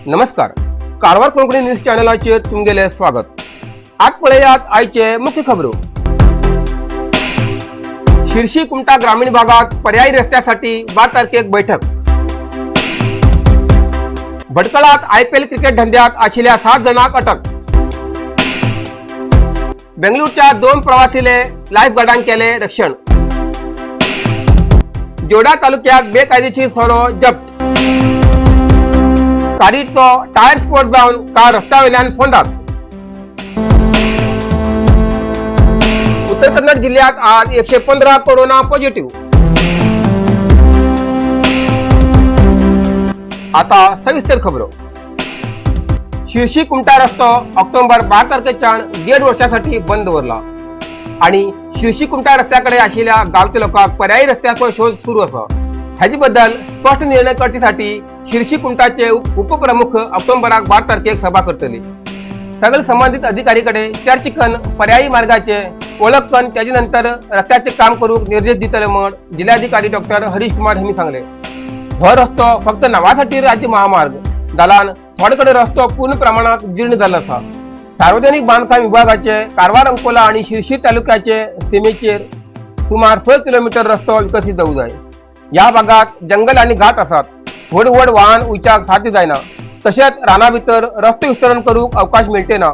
नमस्कार, कारवार कोंकणी न्यूज चॅनलाचेर तुमगेलें स्वागत. आज पळयात आयचे मुख्य खबरो. शिर्शी कुमटा ग्रामीण भागात पर्यायी रस्त्यासाठी 12 तारखेक बैठक. भटकळात आयपीएल क्रिकेट धंद्यात आशिल्ल्या 7 जणांक अटक. बेंगळुरूच्या 2 प्रवासीले लाईफ गार्डान केले रक्षण. जोडा तालुक्यात बेकायदेशीर सोरो जप्त. कारीचो टायर स्फोट जावन कार रस्त्यावेल्यान फोंडात. उत्तर कन्नड जिल्ह्यात आज 115 कोरोना पॉझिटिव्ह. आता सविस्तर खबरो. शिर्शी कुमटा रस्तो ऑक्टोबर 12 तारखेच्यान 1.5 वर्षासाठी बंद दवरला आणि शिर्शी कुमटा रस्त्याकडे आशिल्ल्या गावच्या लोकांक पर्यायी रस्त्याचो शोध सुरू आसा. हाजे बद्दल स्पष्ट निर्णय करचेसाठी शिर्शी कुमटाचे उपप्रमुख ऑक्टोबराक 12 तारखेक सभा करतली. सगळे संबंधित अधिकारी कडे चर्चा करून पर्यायी मार्गाचे ओळख करून त्याचे नंतर रस्त्याचे काम करूक निर्देश दितले म्हण जिल्हाधिकारी डॉक्टर हरीश कुमार यांनी सांगले. हो रस्तो फक्त नावासाठी राज्य महामार्ग जाल्यान थोडे कडेन रस्तो पूर्ण प्रमाणात जीर्ण जाल्लो आसा. सार्वजनिक बांदकाम विभागाचे कारवार, अंकोला आणि शिर्शी तालुक्याचे सीमेचेर सुमार 6 किलोमीटर रस्तो विकसीत जाऊ जाय. ह्या भागात जंगल आणि घाट आसात. व्हड व्हड वाहन वयच्याक साध्य जायना. तशेंच राना भितर रस्तो विस्तरण करूक अवकाश मेळटे ना,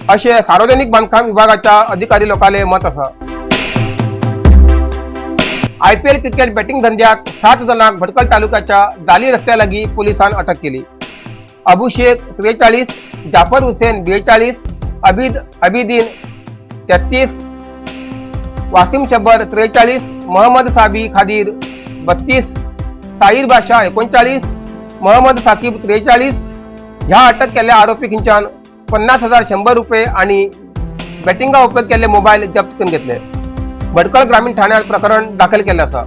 अशें सार्वजनिक बांदकाम विभागाच्या अधिकारी लोकांले मत आसा. आयपीएल क्रिकेट बॅटिंग धंद्यात 7 जणांक भटकळ तालुक्याच्या जाली रस्त्या लागीं पोलिसान अटक केली. अबू शेख 43, जाफर हुसेन 42, अबिद अबिदीन 33, वासिम शब्बर 43, मोहम्मद साबी खादीर 32, साहिर बादशाह 39, मोहम्मद साकीब 43. ह्या अटक केल्ल्या आरोपींच्यान 50,100 रुपये आणि बॅटिंगा उपयोग केल्ले मोबायल जप्त करून घेतले. भटकळ ग्रामीण ठाण्यात प्रकरण दाखल केले आसा.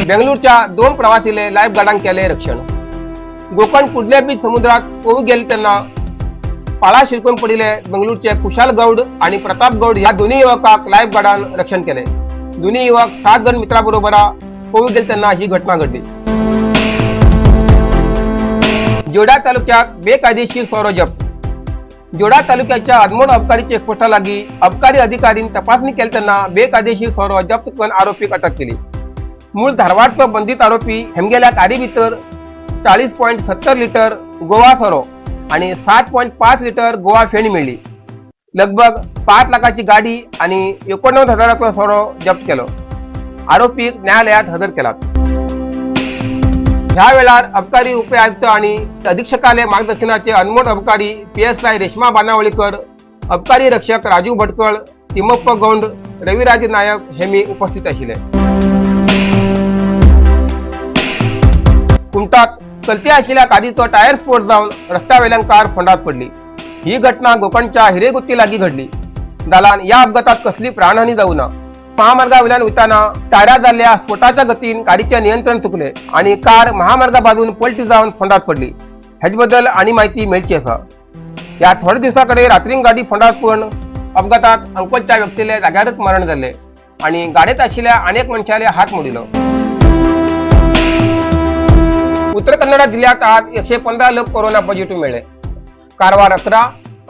बेंगळुरूच्या 2 प्रवासीले लाईफ गार्डांक केले रक्षण. गोकर्ण कुडले बीच समुद्रात पोहू गेले तेन्ना पाळा शिरकून पडिल्ले बेंगळुरूचे कुशाल गौड आणि प्रताप गौड ह्या दोन्ही युवकाक लाईफ गार्डान रक्षण केले. दोन्ही युवक 7 जण मित्राबरोबर पोहू गेले तेन्ना ही घटना घडली. जोडा तालुक्यात बेकायदेशीर सोरो जप्त. जोडा तालुक्याच्या अदमोड अबकारी चेकपोस्टा लागीं अबकारी अधिकारीन तपासणी केली तेन्ना बेकायदेशीर सोरो जप्त करून आरोपीक अटक केली. मूळ धारवाडचो बंदित आरोपी हेमगेल्या कारी भितर 40.70 लिटर गोवा सोरो आणि 7.5 लिटर गोवा फेणी मेळ्ळी. लगभग 5 लाखाची गाडी आणि 89 हजाराचो सोरो जप्त केलो. आरोपीक न्यायालयात हजर केला. ह्या वेळार अबकारी उप आयुक्त आणि अधीक्षकाले मार्गदर्शनाचे अनमोड अबकारी पीएसआय रेश्मा बानावळीकर, अबकारी रक्षक राजू भटकळ, तिमप्प गौंड, रविराज नायक हे मी उपस्थित आशिल्ले. कुमटात चलती आशिल्ल्या कारीचो टायर स्फोट जावन रस्त्यावेल्यान कार फोंडात पडली. ही घटना गोकर्णच्या हिरेगुत्ती लागीं घडली. जाल्यान ह्या अपघातात कसली प्राणहानी जाऊ ना. महामार्गावेल्यान वयताना टायरा जाल्ल्या स्फोटाच्या गतीन कारीचें नियंत्रण चुकले आणि कार महामार्गा बाजून पलटी जावन फोंडात पडली. हेजे बद्दल आनी म्हायती मेळची आसा. ह्या थोड्या दिवसा कडेन रात्रीन गाडी फोंडात पडून अपघातात अंकोलच्या व्यक्तीले जाग्यारच मरण जाल्लें आणि गाडयेत आशिल्ल्या अनेक मनशाले हात मोडिलो. उत्तर कन्नडा जिल्ह्यात आज 115 लोक कोरोना पॉझिटिव्ह मेळ्ळे. कारवार 11,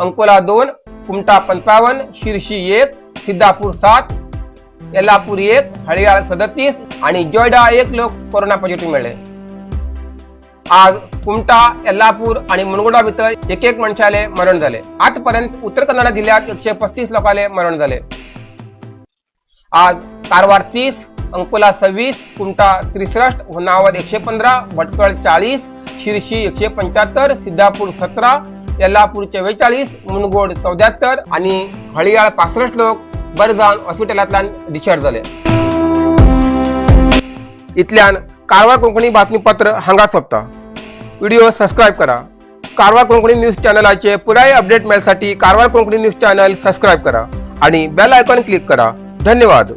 अंकोला 2, कुमटा 55, शिर्शी 1, सिद्धापूर 7, येल्लापूर 1, हळियाळ 37 आणि जोयडा 1 लोक कोरोना पॉझिटिव्ह मेळ्ळे. आज कुमटा, येल्लापूर आणि मुनगोडा भितर एक एक मनशाले मरण झाले. आजपर्यंत उत्तर कन्नडा जिल्ह्यात 135 लोकांले मरण झाले. आज कारवार 30, अंकोला 26, कुमटा 63, होन्नावर 115, भटकळ 40, शिर्शी 175, सिद्धापूर 17, येल्लापूर 44, मुनगोड 74 आणि हळियाळ 65 लोक बरे जावन हॉस्पिटलांतल्यान डिस्चार्ज जाले. इतल्यान कारवार कोंकणी बातमीपत्र हांगा सोंपता. व्हिडिओ सबस्क्राईब करा. कारवार कोंकणी न्यूज चॅनलाचे पुराय अपडेट मेळसाठी Karwar Konkani news channel subscribe करा आणि बेल आयकॉन क्लिक करा. धन्यवाद.